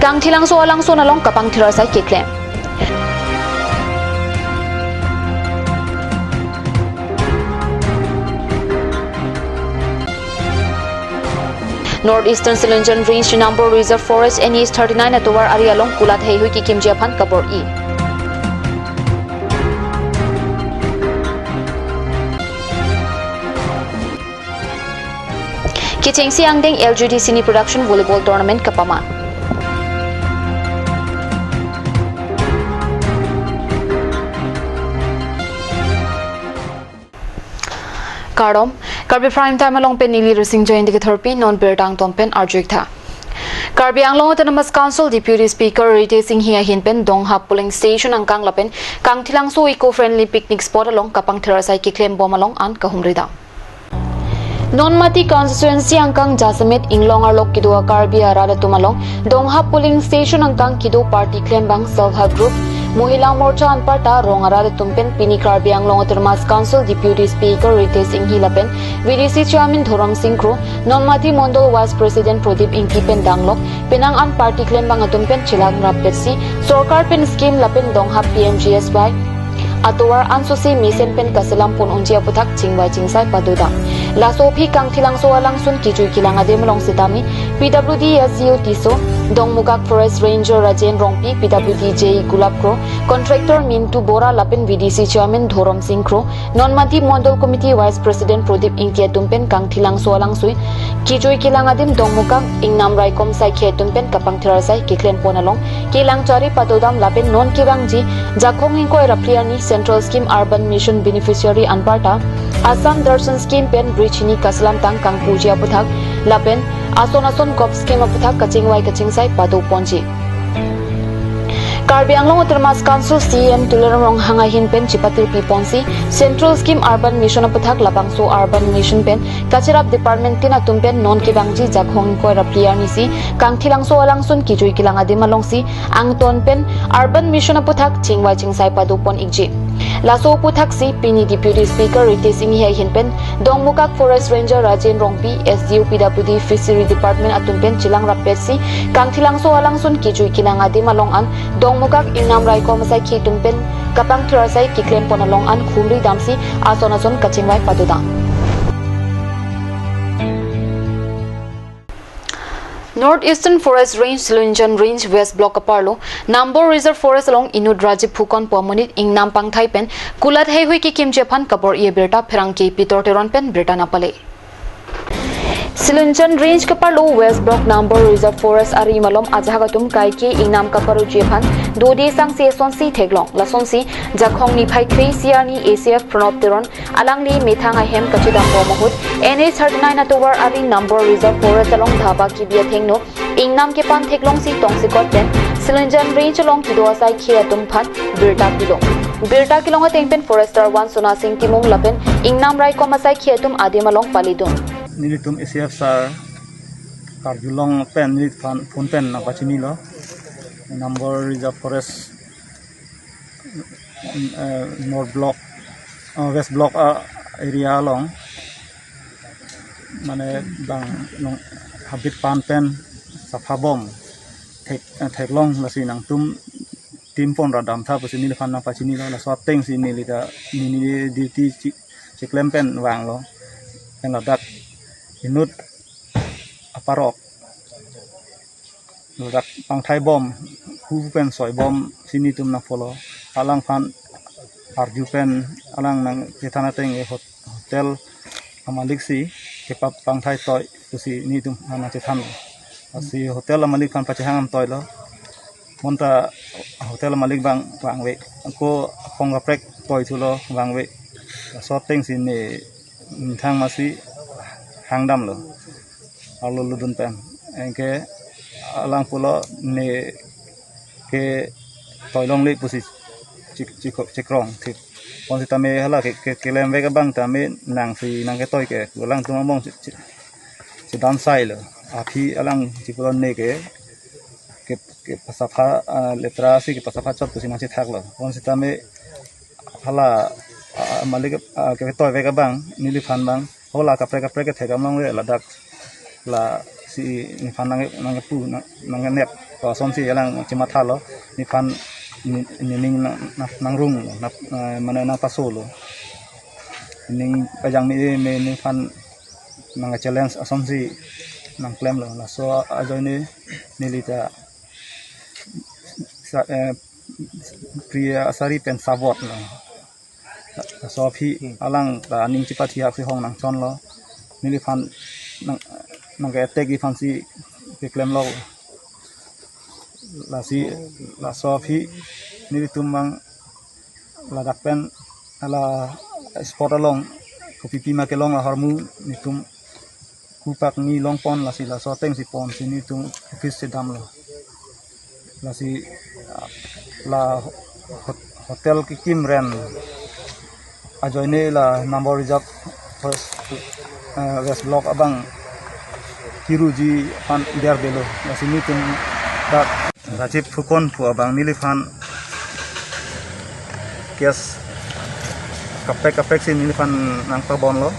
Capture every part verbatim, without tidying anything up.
Kangthilangso alangsun along kapangthir asai keklem. North Eastern Silunjan Range Number Reserve Forest N H thirty-nine atovar ari along kulat heihui kekimji aphan kabor-i. Kechengsi angdeng L G D Cine Production Volleyball Tournament kapaman. Kardom, Karbi Prime Time along pen neli Rising Jain dikethorpi, non birta angton pen arju-ik tha. Karbi Anglong Autonomous Council Deputy Speaker Ritesh Enghi ahin pen Donghap Polling Station angkang lapen Kangthilangso Eco Friendly Picnic Spot along kapangthir asai keklem bom along an kahumri dam. Nonmati constituency angkang jasemet inglong arlo kedo a-Karbi arat atum along Donghap Polling Station angkang kedo party klembang Self Help Group, Mohila Morcha anparta rong arat atum pen pini Karbi Anglong Autonomous Council Deputy Speaker Ritesh Enghi lapen V D C Chairman Dhorom Sing Kro, Nonmati Mondol Vice President Prodip Ingti pen danglok penang an party klembang atum pen chelang rappetsi sorkar pen scheme lapen Donghap P M G S Y atovar ansosi mesen pen kaselam pon unji aputhak chingvai chingsai padodam. Laso aphi Kangthilangso alangsun kejui kelang adim along sitame P W D S D O Tisso, Dongmukak Forest Ranger Rajen Rongpi, P W D J E Gulab Kro, Contractor Mintu Bora lapen V D C Chairman Dhorom Sing Kro, Nonmati Mondol Committee Vice President Prodip Ingti atum pen Kangthilangso alangsun kejui kelang adim Dongmukak Ingnam Raikom asaikhi atum pen kapangthir asai keklem pon along kelang chari padodam lapen non kevangji Jakhong ingkoi ra phli arni Central Scheme Urban Mission Beneficiary anparta Assam Darshan Scheme pen bridge hini kaselamtang kangpuji aputhak lapen ason ason kop scheme aputhak kachingvai kachingsai pado ponji. Karbi Anglong Autonomous Council C E M Tuliram Ronghang ahin pen chepatirpi ponsi Central Scheme Urban Mission aputhak labangso Urban Mission pen kacherap department tin atum pen non kevangji Jakhong ingkoi ra phli arni si Kangthilangso alangsun kejui kelang adim alongsi angton pen Urban Mission aputhak chingvai chingsai pado pon-ikji. Laso aputhaksi pini Deputy Speaker Ritesh Enghi ahin pen Dongmukak Forest Ranger Rajen Rongpi, S D O P W D Fishery Department atum pen chelang rappetsi Kangthilangso alangsun kejui kelang adim along an Dongmukak Ingnam Raikom asaikhi atum pen kapangthir asai keklem pon along an humri damsi ason ason kachingvai padodam. North Eastern Forest Range, Silunjan Range West Block aparlo Nambor Reserve Forest along inut Rajiv Phukan pu amonit ingnam pangthai pen kulat heihui kekimji aphan kabor-i abirta pherangke Pitor Teron pen birta nangpale. Silunjan Range kaparlo West Block Nambor Reserve Forest ari malom ajahak atum kaike ingnam kaparuji aphan dode sangse asonsi theklong. Lasonsi Jakhong niphai kre-isi arni A C F Pranab Teron alangli methang ahem kachedam bom ahut N H thirty-nine atovar ari Nambor Reserve Forest along dhaba kebi athengno ingnam kepan theklongsi tongsekot pen Silunjan Range along kedo asaikhi atum aphan birta pilo. Birta kelong ateng pen Forester one Sona Sing Timung lapen ingnam raikom asaikhi atum adim along paledun. Nelitum A C F sir karjulong pen neliphan phone pen nangpachinilo. Nambor Reserve Forest, eh, North Block, eh, West Block, ah, area along mane bang nong habit pan pen sapha bom thek, eh, theklong, lasi nangtum tim pon ra damtha pusi neliphan nangpachinilo. Laso atengsi neli ta neli duty chi-, chiklem pen vanglo. Pen ladak inut aparok ladak pangthai bom, hu pen soi bomsi netum nangpolo. Alangphan arju pen alang nangchethan ateng e hot-, hotel amaliksi kepapangthai toi pusi netum nangchethan. Lasi hotel amalik aphan pachehang toilo. Bonta hotel amalik abang vangve. Ako akhong kaprek toi thulo vangve. Laso atengsi ne methang masi hangdamlo. Arlo ludun pen. Anke alang pulo ne ketoilongle pusi chik, chik, chikrong thip. Bonsitame hala ke, ke, kelemvek abang tame nangsi nangketoi ke. Alangtum angbong si, si, si damsailo. Aphi alang chipulo ne ke, ke, kepasapha, ah, letra si kepasapha chot pusi nangchethaklo. Bonsitame hala, ah, malik, ah, ketoivek abang, neliphan abang, hala kaprek kaprek kethekdam longle ladak la Si nephan nang, nangpu, nang, nangnep, to asonsi alang chemathalo, nephan ne, nening nang, nang, nangrung, nang, eh, mane nangpasolo. Nening pajang me, me nephan nang challenge asonsi nangklemlo. Laso ajoine neli ta sa, eh, Priya Asari pen sabotlo. Laso aphi alang ta aning chipathiak si hong nangchonlo. Neliphan nang, nang-attack iphan si keklemlo. Lasi laso aphi nelitum abang ladak pen hala spot along kopipi ma kelong ahormu netum kupak ni longpon, lasi laso atengsi ponsi netum office chedamlo. Lasi, ah, la hot-, hotel kekim rent ajoine la number reserve first, eh, West Block abang kiruji aphan der belo. Lasi netum dak Rajiv Phukan pu abang neliphan case kaprek kaprek si neliphan nangpabonlo.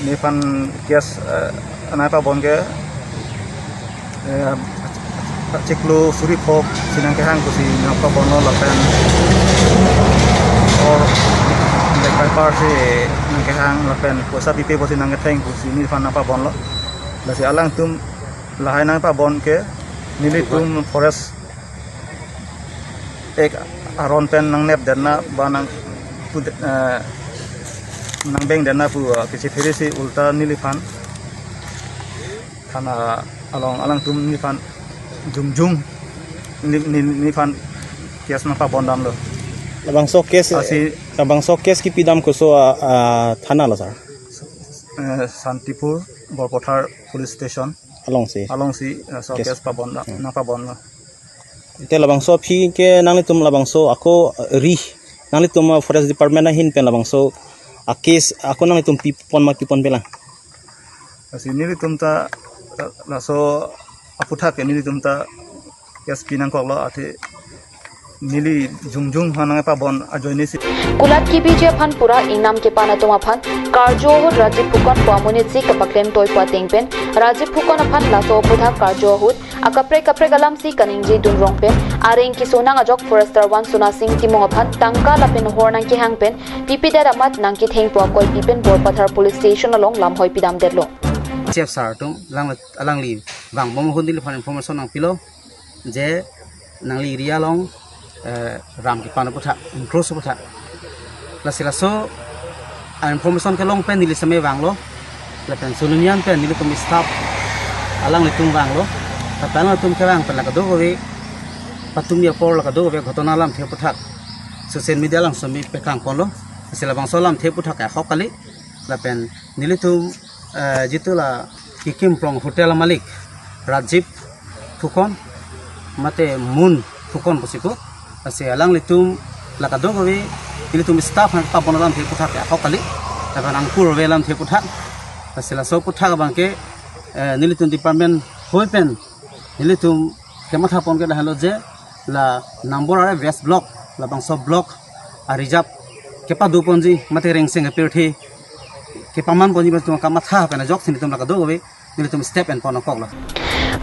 Neliphan case, eh, nangpabon ke, eh, chiklo suri phok si nangkehang pusi nangpabonlo lapen or black pepper si nangkehang lapen poisa pipe pusi nangketheng pusi neliphan nangpabonlo. Lasi alangtum lahai nangpabon ke nelitum forest ek aron pen nangnepdetna ba nang put-, eh, nangbengdetna pu, eh, kachephere si ulta neliphan thana along alangtum neliphan jongjung ne, ne, neliphan case nangpabondamlo. Labangso case, asi labangso case kipidam koso a, a, thana lo, sir? Eh, Santipur Borpathar Police Station alongsi. Alongsi, eh, so case. Case pabonda, hmm, nangpabonlo. Te labangso aphi ke nanglitum labangso ako, eh, ri, nanglitum, eh, Forest Department ahin pen labangso a case ako nanglitum pipon ma pipon pelang? Lasi nelitum ta, ta laso aphuthak ke nelitum ta case pinangkoklo athe neli jongjung aphan nangpabon ajoine si. Kulat kebiji aphan pura ingnam kepan atum aphan karju ahut Rajiv Phukan pu amonit si kapaklem toipo ateng pen Rajiv Phukan aphan laso aphuthak karju ahut akaprek kaprek alam si kaningje dunrong pen areng kesonang ajok Forester One Sonasing Timung aphan tangka lapen hor nangkehang pen pipedet amat nangketheng pu akoipi pen Borpathar Police Station along lamhoi pidamdetlo. Chief sir atum alang, alangli vangbom ahut neliphan information nangpilo je nangli area along, eh, ram kepan aphuthak, encroach aphuthak. Lasi laso a information kelong pen neli seme vanglo. Lapen sulunian pen nelitum staff alanglitum vanglo. Lapen alanglitum kevang pen la kadokave patumi apor la kadokave ghotona lamthe aphuthak social media along seme pekangponlo. Lasi labangso lamthe aphuthak ahok kali. Lapen nelitum, eh, jitu la Kikim Prong Hotel malik Rajiv Phukan mate Mun Phukan pusi pu. Lasi alanglitum la kadokave nelitum staff aphan pabon alamthe aphuthak ahok kali. Lapen angkur ave alamthe aphuthak. Lasi laso aphuthak abang ke, eh, nelitum department hoi pen nelitum kemathapon ke dahlo je la number are West Block, labangso block a reserve kepadoponji mate rengseng apirthe kepamanponji pu atum kamatha pen ajoksi nelitum la kadokave nelitum step enpon nangkoklo.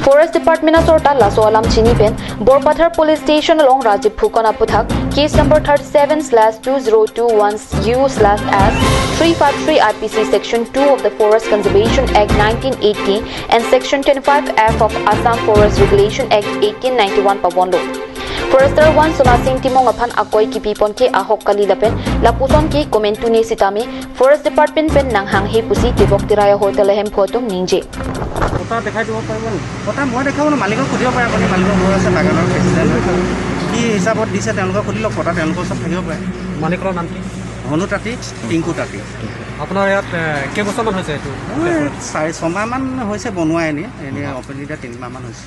Forest Department asor ta laso alam chini pen Borpathar Police Station along Rajiv Phukan aphuthak case number thirty-seven slash two zero two one U slash S three five three I P C section two of the Forest Conservation Act nineteen eighty and section twenty-five F of Assam Forest Regulation Act eighteen ninety-one pabonlo. Forester One Sonasing Timung aphan akoi kipipon ke ahok kali lapen lapuson ke komentu ne sitame Forest Department pen nanghanghe pusi Tibok Tiraya Hotel ahemphu atum ningje. পট্টা দেখাই দিব পাৰিব নেকি? পট্টা মই দেখাব ন, মালিকক সুধিব পাৰে আপুনি, মালিকৰ ঘৰ আছে, বাগানৰ প্ৰেচিডেণ্ট হয়। কি হিচাপত দিছে তেওঁলোকক সুধি লওক, পট্টা তেওঁলোকৰ ওচৰত থাকিব পাৰে। মালিকৰ নাম কি? হনু তাঁতী, টিংকু তাঁতী। আপোনাৰ ইয়াত, এ, কেইবছৰমান হৈছে এইটো? মোৰ চাৰি ছমাহমান হৈছে বনোৱা এনেই, এনেই অপেনিং এতিয়া তিনিমাহমান হৈছে।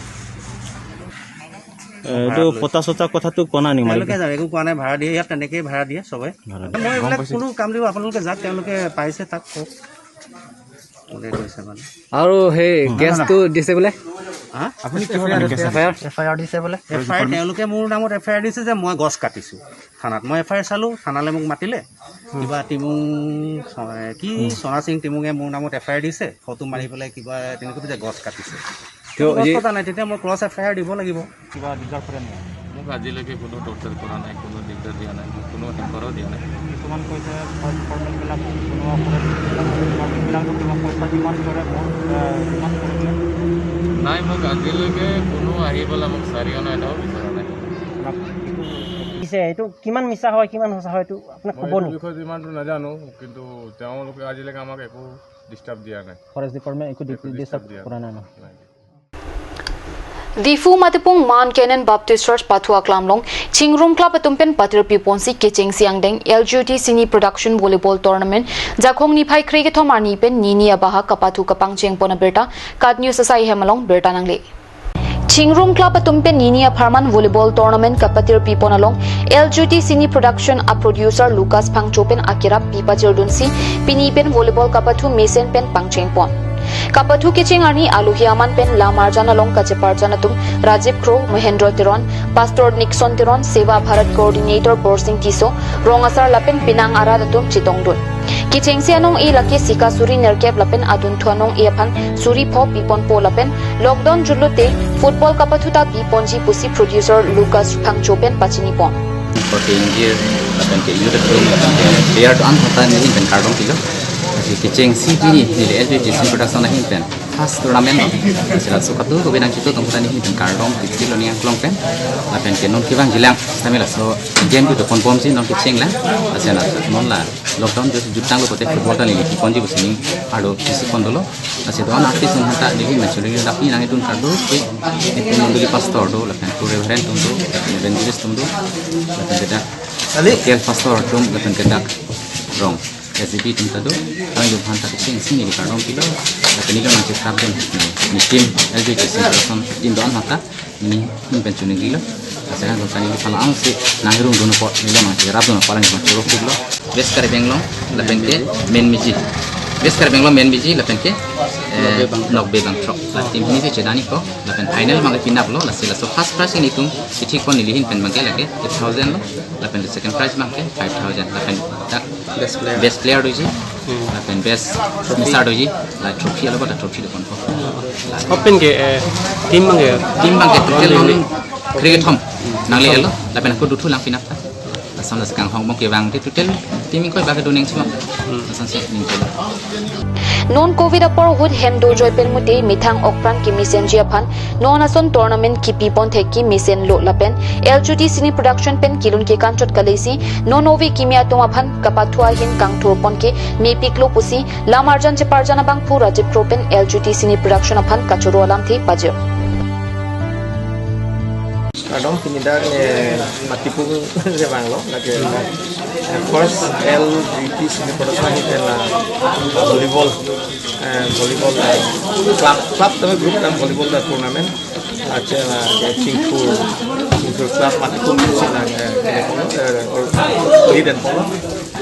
এইটো পট্টা চট্টা কথাটো কোৱা নাই নেকি মালিকে? তেওঁলোকে জানে, একো কোৱা নাই, ভাড়া দিয়ে, ইয়াত তেনেকেই ভাড়া দিয়ে চবে। ভাড়া দিয়ে। মই এইবিলাক কোনো কাম দিব, আপোনালোকে যাক তেওঁলোকে পাইছে তাক কওক। কোনে কৈছে মানে। আৰু সেই গেছটো দিছে বোলে? হা? আপুনি কিহৰ কাৰণে case F I R? F I R দিছে বোলে। এফ আই আৰ তেওঁলোকে মোৰ নামত এফ আই আৰ দিছে যে মই গছ কাটিছো। থানাত মই এফ আই আৰ চালো, থানালৈ মোক মাতিলে। কিবা টিমুং, এ, কি চনা সিং টিমুঙে মোৰ নামত এফ আই আৰ দিছে, ফটো মাৰি পেলাই কিবা তেনেকৈ যে গছ কাটিছে। তেওঁ গছ এই কটা নাই, তেতিয়া মই ক্ৰছ এফ আই আৰ দিব লাগিব। কিবা দিগদাৰ কৰে নেকি? মোক আজিলৈকে কোনো টৰ্চাৰ কৰা নাই, কোনো দিগদাৰ দিয়া নাই, মোক কোনো হেম্পাৰো দিয়া নাই। কিছুমান কৈছে ফৰেষ্ট ডিপাৰ্টমেণ্টবিলাক, কোনোবা ফৰেষ্ট ডিপাৰ্টমেণ্টবিলাকতো কিবা পইচা ডিমাণ্ড কৰে, বহুত, এ, ডিমাণ্ড কৰে বোলে। নাই, মোক আজিলৈকে কোনো আহি পেলাই মোক চাৰি অনা এটাও বিচৰা নাই। আপোনাক এইটো পিছে এইটো কিমান মিছা হয়, কিমান সঁচা হয়, এইটো আপোনাক মই ক'ব এইটো নেকি? বিষয়ে যিমানটো নাজানো, কিন্তু তেওঁলোকে আজিলৈকে আমাক একো ডিষ্টাৰ্ব দিয়া নাই। ফৰেষ্ট ডিপাৰ্টমেণ্ট একো ডি-, একো ডিষ্টাৰ্ব ডিষ্টাৰ্ব দিয়া কৰা নাই ন? নাই। Diphu Matipung Mount Canaan Baptist Church Pathu Aklam along Chingrum Club atum pen patirpi ponsi kechengsi angdeng L G U T Cine Production Volleyball Tournament Jakhong niphai kre kethom arni pen nini abahak kapathu kapangcheng pon abirta KAT News asai hem along birta nangle. Chingrum Club atum pen nini apharman volleyball tournament kapatirpi pon along L G U T Cine Production a producer Lucas Phangcho pen akirap pi pachirdunsi pini pen volleyball kapathu mesen pen pangcheng pon. Kapathu kecheng arni alohi aman pen lam arjan along kacheparjan atum Rajiv Kro, Mahendra Teron, Pastor Nixon Teron, Seva Bharat Coordinator Borsing Tisso, rong asar lapen penang arat atum chetongdun. Kechengsi anong-e lake sika suri nerkep lapen adunthu anong-e aphan suri pho pi ponpo lapen lockdown julote football kapathu ta pi ponji pusi producer Lucas Phangcho pen pachini pon. Kote ingjir lapen ke youth atum lapen ke player do-an aphanta neli pen kardom pilo. Lasi kechengsi pini neli L G U T Cine Production ahin pen first tournament lo. Lasi laso katu kobe nangchetongdun aphanta neli pen kardom pilo ning aklong pen. Lapen ke non kevangjilang sitame laso game kedo ponbomsi non kechenglang. Lasi la non la lockdown jutanglo kote football ta neli pi ponji pusi ning arlo pisi pon dolo. Lasi do-an artist aphanta neli mention dak pi nangdun kardom ke, itum mondoli pastor do, lapen ke reverend atum do, lapen evangelist atum do, lapen ke dak local pastor atum, lapen ke dak rong S D B atum ta do, kami aphanta kechengsi neli kardom pilo, lapen neli nangchekrap dun, neli team L G U T Cine Production team do-an aphanta, neli ahin pen choningri lo. Lasi nangdun kani pala angsi nangrung dun apot, neli nangcherap dun apot, neli choro pik lo. West Karbi Anglong lapen ke Menmiji. West Karbi Anglong Menmiji lapen ke, eh, Nokbe Bangthrok. Nokbe Bangthrok. La team hini si chedani ko. Lapen final abangke pinap lo. Lasi laso first prize nelitum kethik pon neli ahin pen abangke lake eight thousand lo. Lapen ke second prize abangke five thousand. Lapen dak best player, best player doji. Hmm. Lapen best finisher doji. La trophy alo kota trophy do ponpo. Open ke, eh, team abangke? Team abangke total non kre kethom nangle-etlo. Lapen ako duthu lang pinap ta. Lason lasi kanghon abangke vangte total team ingkoi abangke do nangji ma. Hmm. Lasonsi ningje. Non covid apor ahut hem dojoi pen mute methang okpran kemesenji aphan non ason tournament kipi pon thek kemesen lo lapen L G U T Cine Production pen kelun kekanchot kalesi non ove kimi atum aphan kapathu ahin kangthur pon ke mepik lo pusi lam arjan cheparjan abangphu Rajiv Kro pen L G U T Cine Production aphan kachoro alamthe pajir. Kardom pini dak ne Matipung je vanglo, lake, eh, first L G U T Cine Production ahin pen la volleyball, eh, volleyball, eh, club, club tame group tame volleyball ta tournament. Ache la ke Chingthur, Chingthur club Matipung si la, eh, eh, or lead and follow.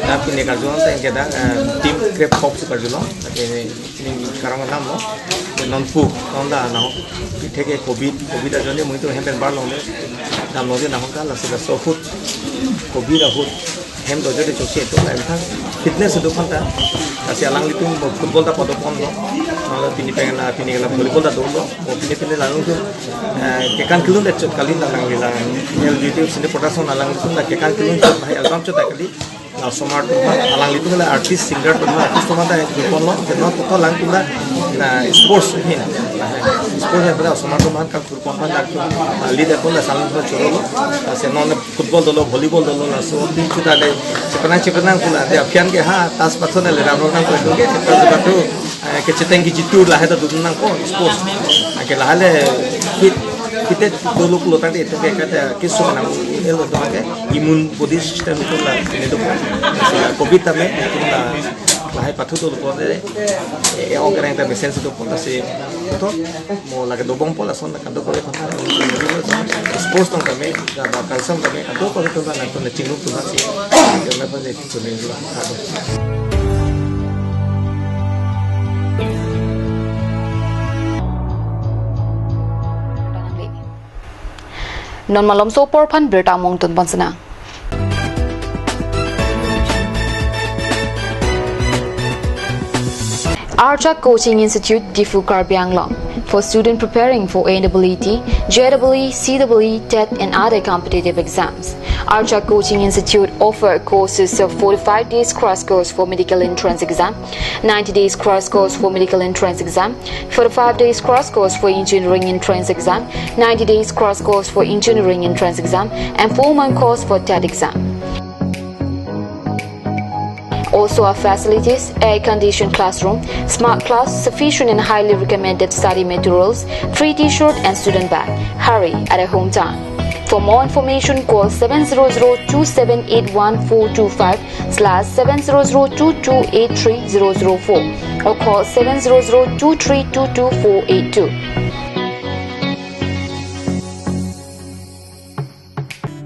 Na pini karjuan ta ke dak, eh, team krep hop si karjulo. Lake ning karong damlo. Nonpu, non da nahok. Itheke covid, covid ajoine mui to hem pen bar longle. Damlo je nahok ta lasi laso ahut covid ahut hem dojote chokche to la emthang fitness do aphanta. Lasi alanglitum football ta pado ponlo. Nalo pini pengen la pini la volleyball ta dolo. Mo pini pini la nung tu, eh, kekan kelun det chot kali la alangli la. L G U T Cine Production alanglitum la kekan kelun chot bahai album chot kali. La osomar atum aphan, alanglitum la artist, singer atum aphan, artist atum aphan ta kurponlo, ke non poto alangtum la, na sports ahin. Sports ahin pada osomar atum aphan kangthur pon aphan dak, ah, lead apon la salang aphan chorolo. Lasi non football dolo, volleyball dolo, laso atum chuta le, chepenang chepenang pu la, de aphian ke ha, tas pathu na le ram ro nangpo ke, tas pathu, eh, kecheteng kejitu lahai ta dun nangpo, sports. Ah, ke lahai le fit, fit dolo pulo tangte itum ke kata keso nang elo atum ke immune body system atum la pine do. Lasi la covid tame atum la lahai pathu dolo pulote, eh, eh, ok reng ta mesen si dopo lasi to mo lake dobompo lason la kadokave aphanta sports tong tame, ba culture tame kadokave aphanta nangtum chingrum atum si. Kami aphan je chingrum atum. Non malomso apor aphan birta among tunpon sinang. Archak Coaching Institute, Diphu, Karbi Anglong. For student preparing for N E E T, J E E, C E E, TET and other competitive exams, Archak Coaching Institute offer courses of forty-five days crash course for medical entrance exam, ninety days crash course for medical entrance exam, forty-five days crash course for engineering entrance exam, ninety days crash course for engineering entrance exam, and four-month course for TET exam. Also our facilities: air-conditioned classroom, smart class, sufficient and highly recommended study materials, free T-shirt and student bag. Hurry, at a hometown. For more information, call seven zero zero two seven eight one four two five slash seven zero zero two two eight three zero zero four or call seven zero zero two three two two four eight two.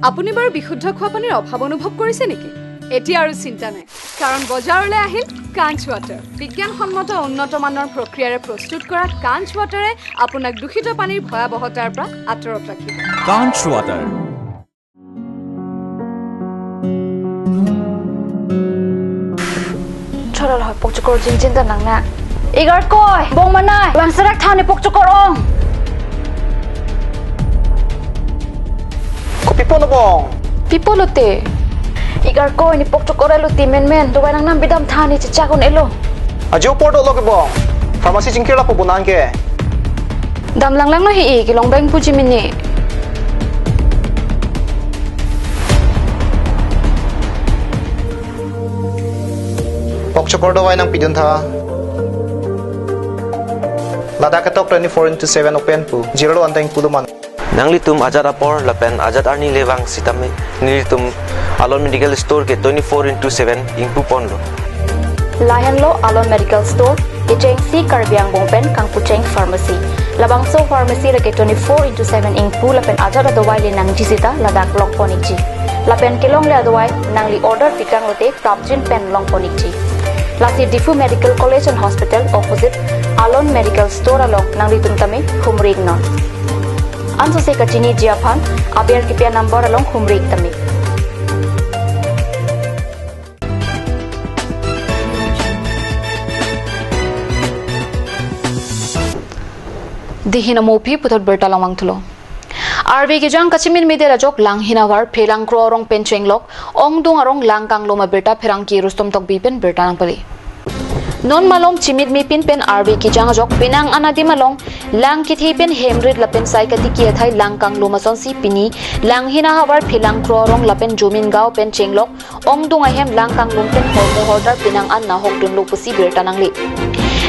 আপুনি বাৰু বিশুদ্ধ খোৱা পানীৰ অভাৱ অনুভৱ কৰিছে নেকি? এতিয়া আৰু চিন্তা নাই, কাৰণ বজাৰলৈ আহিল কাঞ্চ ৱাটাৰ। বিজ্ঞানসন্মত উন্নত মানৰ প্ৰক্ৰিয়াৰে প্ৰস্তুত কৰা কাঞ্চ ৱাটাৰে আপোনাক দূষিত পানীৰ ভয়াৱহতাৰ পৰা আঁতৰত ৰাখিব। Kanch Water. Chora lo, pokchokor jingjin ta nang na. Igarkoi, bong manai, vangserak tha ne pokchokor ong. Kopi ponlo bong? Pi ponlo te? Igarkoi, ne pokchokor elo ti menmen, dawai nangnam pidam tha ne chechak un-elo. Ajo apor dolo ke bong. Pharmacy chingkir lapu bonang ke. Dam langlanglo he-i, kelong beng puji mini. Pokchokor dawai nangpidun tha. Ladak ketok twenty-four into seven open pu. Jirolo anteng pulo man. Nanglitum ajat apor lapen ajat arni le vang sitame nelitum Alon Medical Store ke twenty-four into seven ingpu ponlo. Lahenlo Alon Medical Store, kechengsi Karbi Anglong pen kangpucheng pharmacy. Labangso pharmacy lake twenty-four into seven ingpu lapen ajat adawai le nangji sita ladak long pon ikji. Lapen kelongle adawai nangli order pikang lote prapjin pen long pon ikji. Lasi Diphu Medical College and Hospital opposite Alon Medical Store along nanglitum tame humri iknon. Ansose kachiniji aphan aber kipi a-number along humri ik tame. Dihin amo aphi puthot birta long vangthulo. Arve kejang kachimit medet ajok Langhin ahavar Phelang Kro arong pen chenglok ongdung arong lang kanglum abirta pherangke Rustom Tokbi pen birta nangpale. Non malom chimit mepin pen arve kejang ajok penang an adim along lang kethe pen hemrit lapen sai katiki athai lang kanglum asonsi pini Langhin ahavar Phelang Kro arong lapen Jomin Gaon pen chenglok ongdung ahem lang kanglum pen hormu hortar penang an nahokdunlo pusi birta nangle.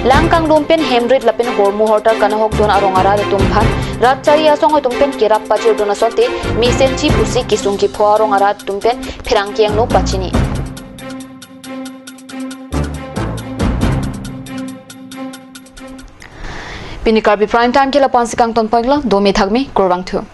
Lang kanglum pen hemrit lapen hormu hortar kanahokdun arong arat atum aphan rat chari asong atum pen kerap pachirdun asonte mesenji pusi kesung kepho arong arat atum pen pherangke angno pachini. Pini Karbi Prime Time ke lapu-ansi kangton pon iklo, dome thakme, kurvangthu.